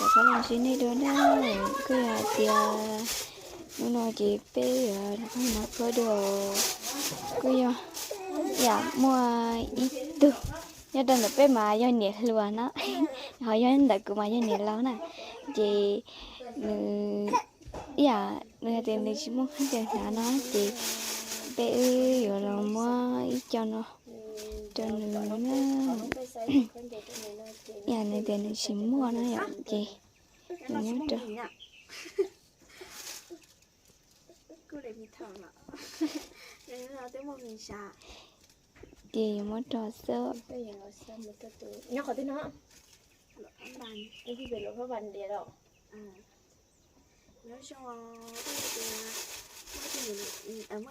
Kuv los ntsib nej dua na, kuj yog hais tias hnub no ces peb yuav rov qab mus noj phuab dua, kuj yog yam muaj ib tug nyob rau ntawm peb mas yog niam hluas no, ho yog ntawm kuv mas yog niam laus na, ces nws ib yam nws hais tias nws tsis muaj khaub ncaws hnav no ces peb wb yuav los muab ib co no rau nws na. Ib yam nws tias nws tsis muaj na yom, ces nws muab rau, ces yuav muab rau xwb. Muaj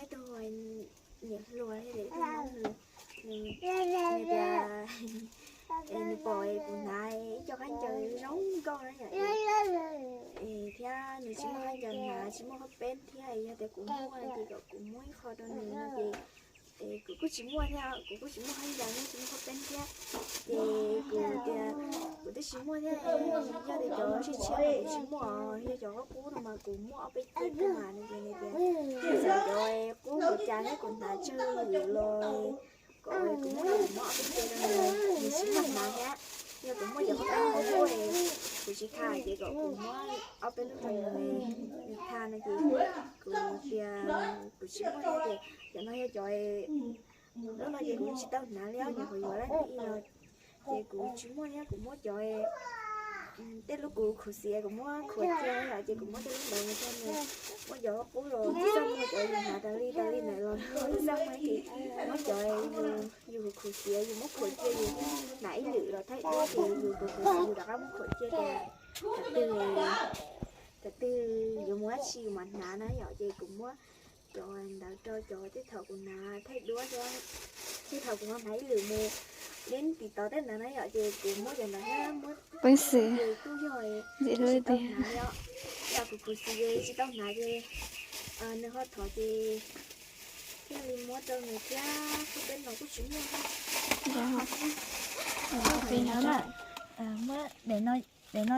ib tug niam hluas, nws tias nws pom kuv hnav ib co khaub ncaws zoo nkauj na yom, thiab nws tsis muaj khaub ncaws hnav, tsis muaj khaub peb thiab, yog tias kuv muaj ces kom kuv muab ib qho rau nws no ces kuv kuj tsis muaj thiab, kuv kuj tsis muaj khaub ncaws thiab, tsis muaj khaub peb thiab, ces kuv tias kuv twb tsis muaj thiab, yog tias cov tshiab tshiab kuv tsis muaj, yog cov qub qub no mas kuv muaj ob peb ce kawg mas no ces nws tias txawm cov qub npaum cas thiab kuv hnav tsawg lawm los kom kuv muab, kuv muab ob peb ce rau nws, nws tsis muaj hnav thiab. Yog kuv muaj cov qub qub, kuv tsis tha ces kom kuv muab ob peb lub rau nws, nws tha no ces kuv tias kuv tsis muaj thiab ces cov no yog cov, lub no ces kuv tsis tau hnav li os, nyuam qhuav yuav lawm ib los ces kuv tsis muaj thiab, kuv muab cov, tej lub kuv khuv xim kuv muab khuam cia los ces kuv muab tej lub ntawd mus rau nws. Muab cov qub los tsis txawj muaj cov yus hnav tas li tas li ntawd los tsis txawj muaj ces muab cov yus khuv xim yus muab khuam cia, yus hnav ib lwm los thaij duab ces yus khuv xim yus rov qab muab khuam cia tias thaum twg, thaum twg yuav mus dab tsi yus mam hnav na yom, ces kuv muab cov ntawd rau cov tej thaum kuv hnav thaij duab xwb, tej thaum kuv ho hnav ib lwm mus, yeej tiv tov tej ntawd na yom, ces kuv muab cov ntawd thiab muab peev xwm ces kuj yog ntxim hlub tiag, yog kuv khuv xim ces tsis tau hnav ces nws ho thov ces thiaj li muab rau nws thiab, kuj peb no kuj tsis muaj. Muab daim no,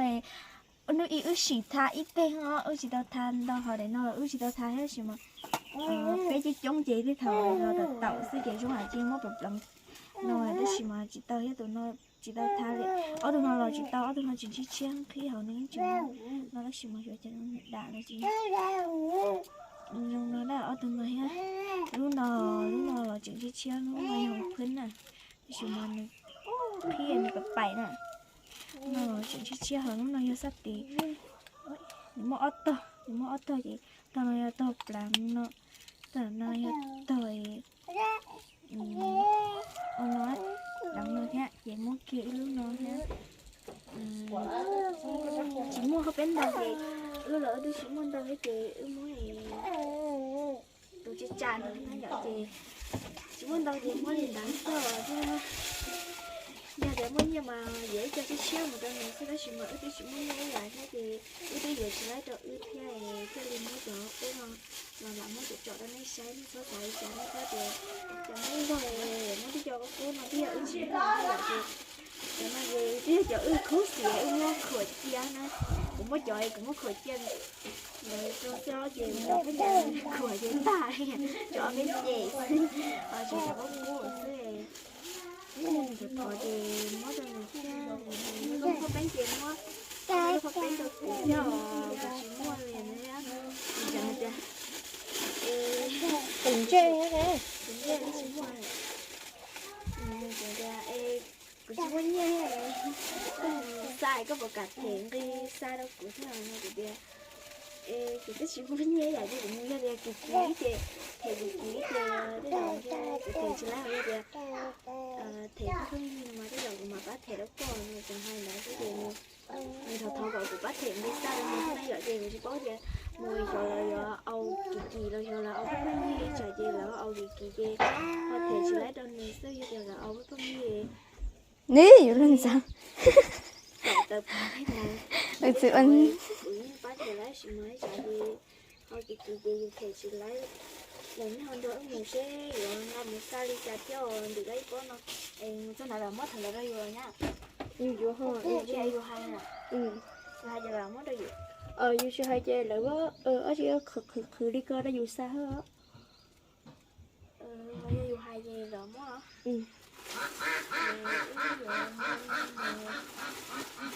hnub ib wb sim tha ib teg os, wb tsis tau tha ntau, ho daim no los wb tsis tau tha thiab tab sis mas peb coob coob ces tej thaum los tau taum xwb ces zoo hais tias muab pleev pleev no tab sis mas tsis tau thiab, tus no tsis tau tha li. Ob tug no los tsis tau, ob tug no tseem tshiab tshiab qhib hauv no yeej tseem no tab sis mas xyov cas zoo dam no ces zoo no na, ob tug no thiab. Lub no, lub no los tseem tshiab tshiab, lub no yog phwb na, tab sis mas nws qhib nws pais pais na. No los tseem tshiab tshiab, ho lub no yog sab tid. Nws muaj ob tog, nws muaj ob tog ces tog no yog tog pleev no, tog no yog tog no, pleev no thiab ces muab kiag ib lub no thiab. Tsis muaj hauv peb ntag ces wb los wb twb tsis muaj ntau thiab ces wb muab tus tsis tsam no na yom, ces tsis muaj ntau ces muab li ntawd xwb thiab. Yog tias muaj nyiaj mas yuav ib co tshiab tshiab mus rau nws xwb tab sis mas wb twb tsis muaj nyiaj ib yam thiab ces wb twb yuav tsis laib rau wb thiab, thiaj li muab cov qub no los lam muab cov tsom rau nej saib, nej txhob xav li cas nej thiab tias cov muaj nyiaj muab tib co qub qub no twb yog wb tsis muaj na yom, ces cov no ces twb yog cov wb khuv xim wb muab khuam cia na. Kuv muab cov kuv muab khuam cia ntawd rau xwb ces cov khuam ces khuam ces tag li, cov peb ces xwb, tsis cov qub qub xwb. Ib pliag nws thov thov ces muab rau nws thiab, lub qub peb ces muab, lub qub peb rau kuv thiab os, kuv tsis muaj li na. Nws tias, tus ntsej, tus ntsej tsis muaj. Nws tias, kuv tsis muaj nyiaj, koj mus xa koj puas kam them nqi xa rau kuv thiab no? Kuv tias, es kuv twb tsis muaj nyiaj yam ces kuv mus yog tias kuv kiv ces them kuv kiv ces tej zaum kuv them tsis laib, yog tias them koj phooj ywg no mas tej zaum kuv mam pab them rau koj no, tseem hais ntawd xwb ces nws thov thov kom kuv pab them nqi xa rau nws xwb na yom, ces kuv tsis paub tias mus xyov lawv yuav au kim kim los xyov lawv au phooj ywg ib tsam ces lawv au kim kim ces ho them tsis laib rau nws xwb, yog tias lawv au phooj ywg nws yuav luag ntxeev. Tawm pab ntawd, kuv yeej pab them laib sis mas ib tsam ces ho kim kim ces yus them tsis laib. Los nej ho nrog wb mus seb yuav nqa mus xa li cas thiab os, ntim laib pob no es mus txog ntawd lawv muab thaum ntawd rau yus los nyab. Yus yuav ho, yus hais na. Hais ces los muab rau yus. Yus tsis hais ces lawv ob tsis qhwv qhwv li ko rau yus xa os. Yog yus hais ces los muab.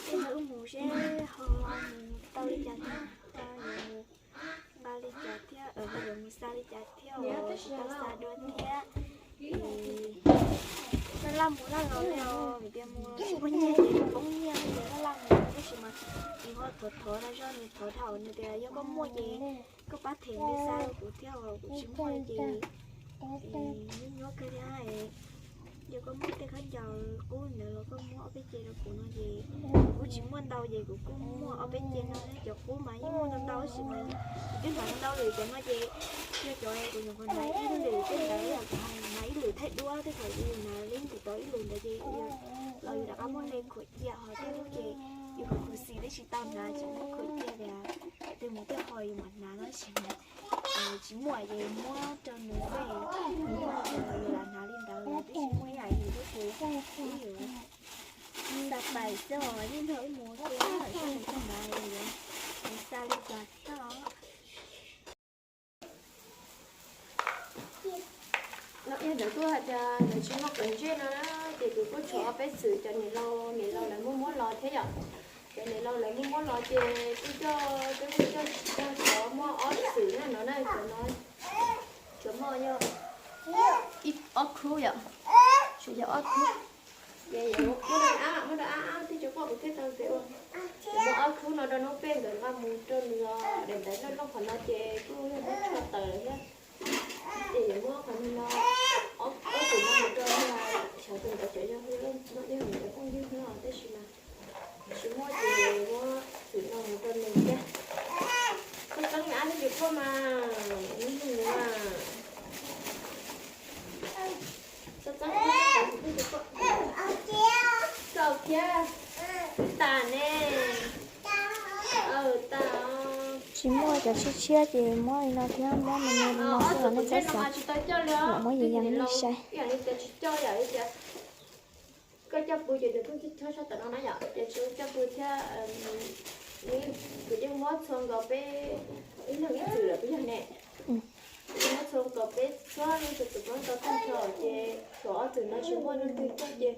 Tej no wb mus seb ho mus tau li cas thiab, ho yuav mus nqa li cas thiab, ho yuav mus xa li cas thiab, tsis tau xa dua thiab. Laj laj mus laj los li os, vim tias mus tsis muaj nyiaj ces poob nyiaj li, laj laj mus tab sis mas nws ho thov thov no zoj, nws thov dhau nws tias yog koj muaj ces koj pab them nws xa rau kuv thiab, kuv tsis muaj ces nyuaj nyuaj kawg thiab. Yog koj muaj tej khaub ncaws qub ntawd los koj muab ob peb ce rau kuv no ces kuv kuj tsis muaj ntau ces kuv kuj muaj ob peb ce no, cov qub mas yeej muaj ntau ntau tab sis mas kuv twb hnav ntau lawm cov no ces yog cov kuv nyuam qhuav hnav ib lwm tej ntawd, yog kuv hnav ib lwm thaij duab tej thaum yus hnav li ntawm tau ib lwm ntawd ces los yus rov qab muab hle khuam cia ho thiab ces yus khuv xim twb tsis tau hnav tsis muab khuam cia tias twg mus tej ho yus mam hnav tab sis mas tsis muaj ces muab rau nws, muaj ces nws lam hnav li ntawd, twb tsis muaj ib yam yus twb ces ib yus xa pais xwb os, yeej nrog wb mus ua ke, nws xa li cas thiab. No yog ntawd kuj hais tias ntawd tsis muaj qhov ntsej no na, ces kuv kuj tshuav ob peb xwm cov niam laus, niam laus lawv muab muab los thiab yom. Cov niam laus lawv muab muab los ces kuj coj, peb kuj coj, cov muaj ob xwm na no na, cov no tsuas muaj yog ib ob khub yom, tsuas yog ob khub. Ces muab rau ab, muab rau ab, ab thiab cov poj kuv thiaj tau tes ua. Ces muab ob khub no rau noob pej nkawd nqa mus rau nws os, daim ntawv loj loj qhov no ces kuj yog muab tsho taws lawm thiab. Ces yuav muab qhov no, ob xwm no mus rau xyov tus ntawd cov yog hu no yog ntawd phooj ywg no tab sis mas tsis muaj ces muab xwm no mus rau nws thiab. Txhob txeeb ab thiab cov poj mas, nws mas txhob txeeb ab thiab cov poj. Koj thiab tas ne. Tas. Tsis muaj cov tshiab tshiab ces muab li no thiab, muab me me li no xwb los nej txhob xav, lam muab yus yam nej saib. Koj coj pw ces nws kuj txhob txhob tawm no na yom, ces tsis coj pw thiab. Kuv yeej muab txhua nkaus peb ib leeg ib txwm lawm puas yog ne? Kuv yeej muab txhua nkaus peb txhua leej txhua tus muab tau tag nrho ces tshuav ob txwm no tsis muaj leej twg coj ces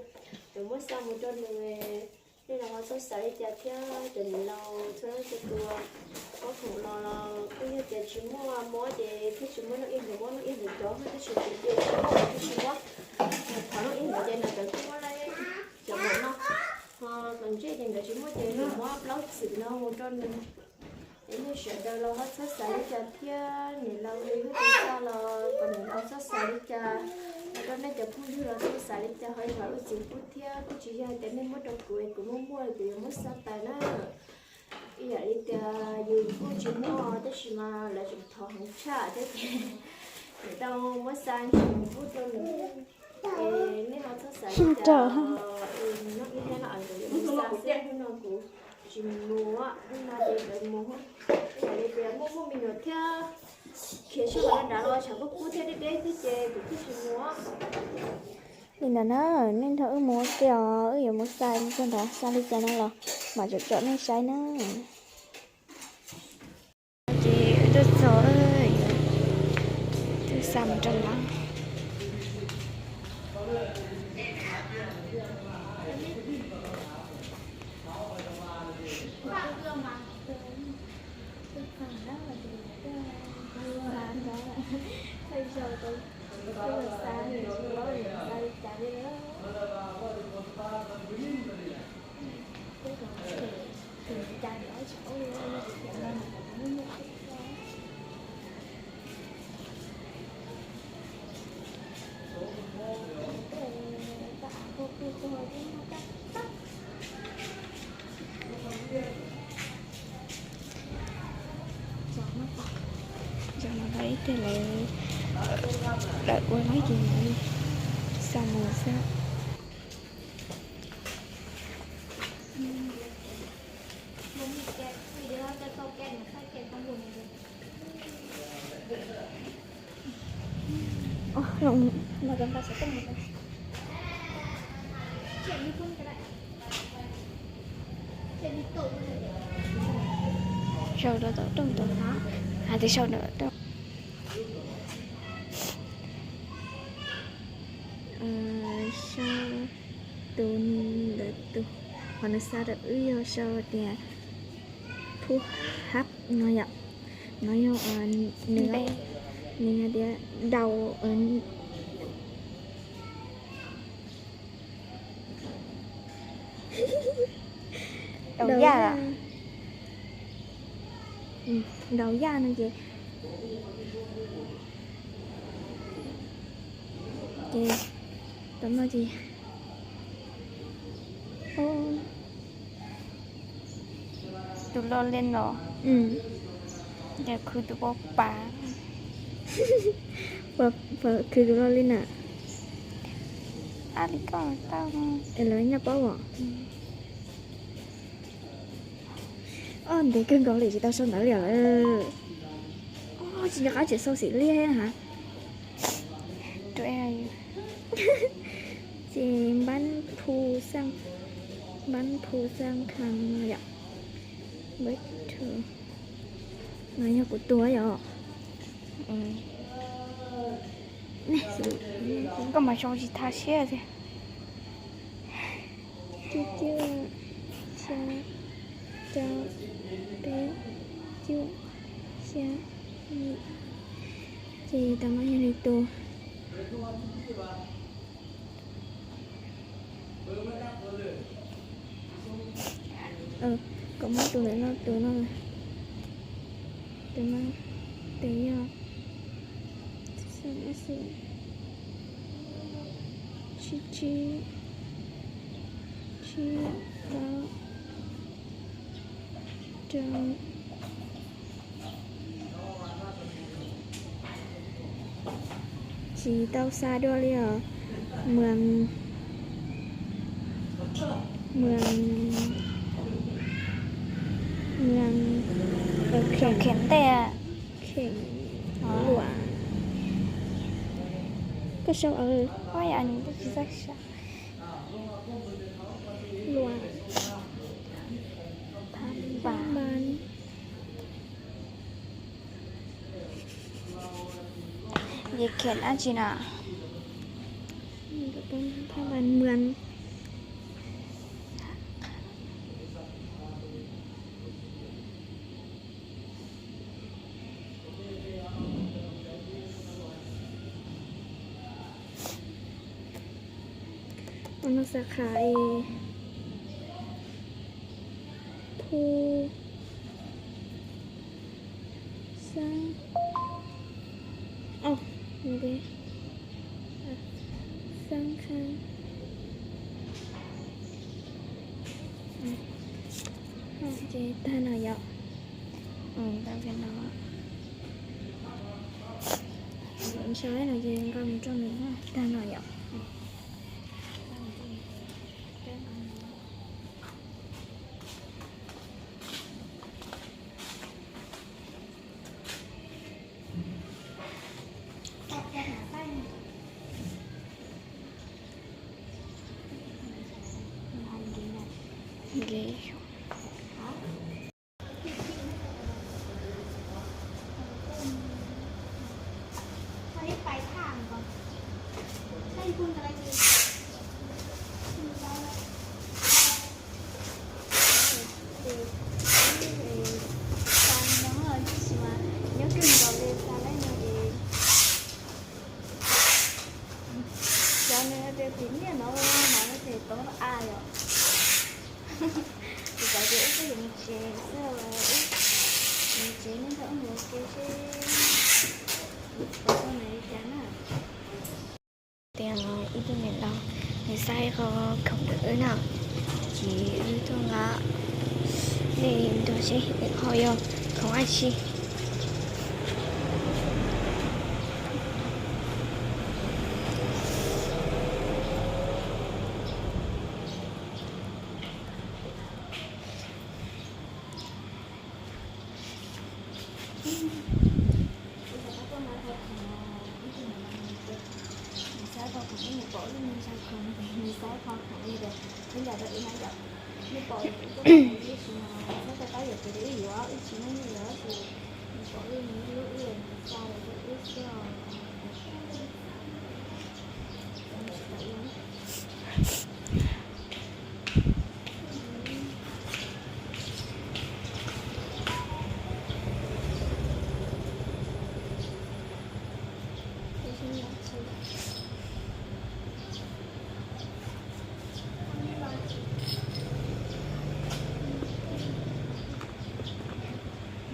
yuav muab xa mus rau nws. Nej los ho txhob xav li cas thiab cov niam laus txhua leej txhua tus, muab khoom los los kuj yog tias tsis muaj muab ces thiaj tsis muab, noob ib ntawd muab noob ib ntawd cov, tab sis kuv ces tsis muaj ces thiaj tsis muab. Thov noob ib ntawd ces nws txawm kuj muab lawm cov npaum no, ho tom ntej ces nkawd tsis muaj ces nws muab plaub xwm no mus rau nws. Es nej sawv daws los ho txhob xav li cas thiab, niam laus li yog tus xa los kom niam laus txhob xav li cas, los rau nej cov phooj ywg los txhob xav li cas, ho yog wb txiv pub thiab, kuj tsis yog hais tias nej muab rau kuv es kuv muaj muaj kuv yuav muab xa taws na. Ib yam li tias yus kuj tsis muaj tab sis mas lawv tseem thov heev tshaj thiab ces niam tau muab xa ntsis mus pub rau nws. Es nej ho txhob xav li cas, no ib hnub no nkawd yuav mus xa xwb, hnub no kuv tsis mus, hnub no ces nkawd mus. Ib yam li tias muaj muaj me nyuam thiab khiav sij hawm nrad los tshav kub kub thiab deb deb thiab ces kuv thiaj tsis mus. Li ntawd na, nej nrog wb mus ua ke os, wb yuav mus xa mus txog nrad, xa li cas no los mam tsom tsom nej saib na. Ces wb tuaj txog, twb xa mus rau lawm. Zaum no tau ib teg lawv, lawv ua lawm ces lawv xa mus xwb. Sau rau tom rooj tus, hais tias sau rau tom rooj. Sau tus ntawd tus, qhov nws xa rau wb yog sau tias phub hab no yom. No yog nws, nws hais tias daus, daus yaj, daus yaj no ces, ces tau no ces tus loj li no, yog khwv tus pab pas. Khwv tus loj li na. Ab li koj tau, es lawv nyob paub os. Ob, ntev kawg nkaus li tsis tau sau ntawv li os. Tsis nco qab tseem sau xim liab thiab na. Ces npab phu xaj, npab phu xaj khas no yom. No yog kuv tus yom. Koj mas sau tsis tha siab tiag. Cuaj, cuaj, xya, rau, peb, cuaj, xya, yim. Ces tau no yog nws tus. Kom muab tus ntawm no, tus no, tus no, tus yog tsib, tsib, tsib, plaub, rau. Tsis tau xa dua li os. Muas, muas, muas kheem ntej, kheem luam. Koj sau luam. Yus kheem dab tsi na? Phab npas muas. Ua no xav qhia es phu xab, xab khab. Ces tag no yom. Tag no. Ntshai no ces nqa mus rau nws tag no yom. Cov nws tias tim niaj no no ces tau a yom. Kuv xav tias wb twb yuav mus tsev xwb, mus tsev nej nrog wb mus ua ke seb kuv tau nws li cas na. Tias ib tug niam laus nws xa ib qho khoom rau wb na, ces wb tuaj nqa, nej nrog seb ho yog khoom dab tsi.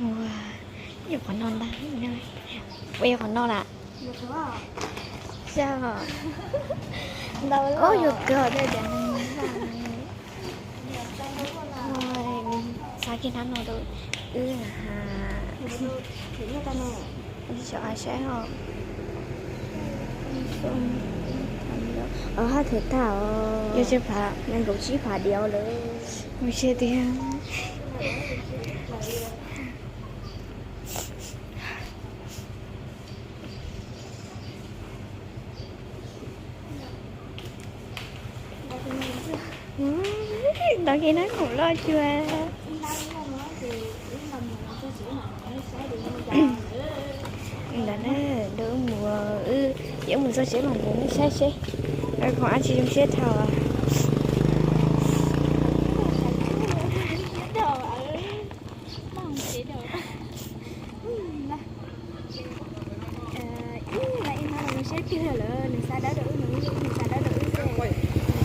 Ua, yuav qhov no ntag. Ua, yuav qhov no lawm. Yog. Ub, yuav kawg. Xav kiag hnab no rau wb. Saib os. Haj them tag os. Yog tsib phav, nees nkaum tsib phav diav lawm. Mus tsev tiag. Ntawd kiag hnab khoom loj cuag. Ntawd na, wb mus, wb yuav mus txog tsev los mus saib seb khoom dab tsi zoo siab dhau. Ib hnab no zoo siab tiag lawm, nws xa dawb rau wb, nws xa dawb rau wb xwb.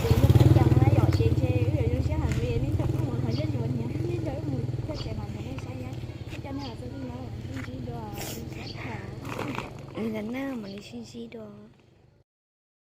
Nws tias yog peb ncaus no yom, ces ntshe wb yuav zoo siab heev li, nej nrog wb mus qhov zej zuag niag, nej nrog wb mus txog tsev mas nrog nej saib nyab, nej coj nej los txog txij no sib ntsib dua. Ntawd na, mam li sib ntsib dua.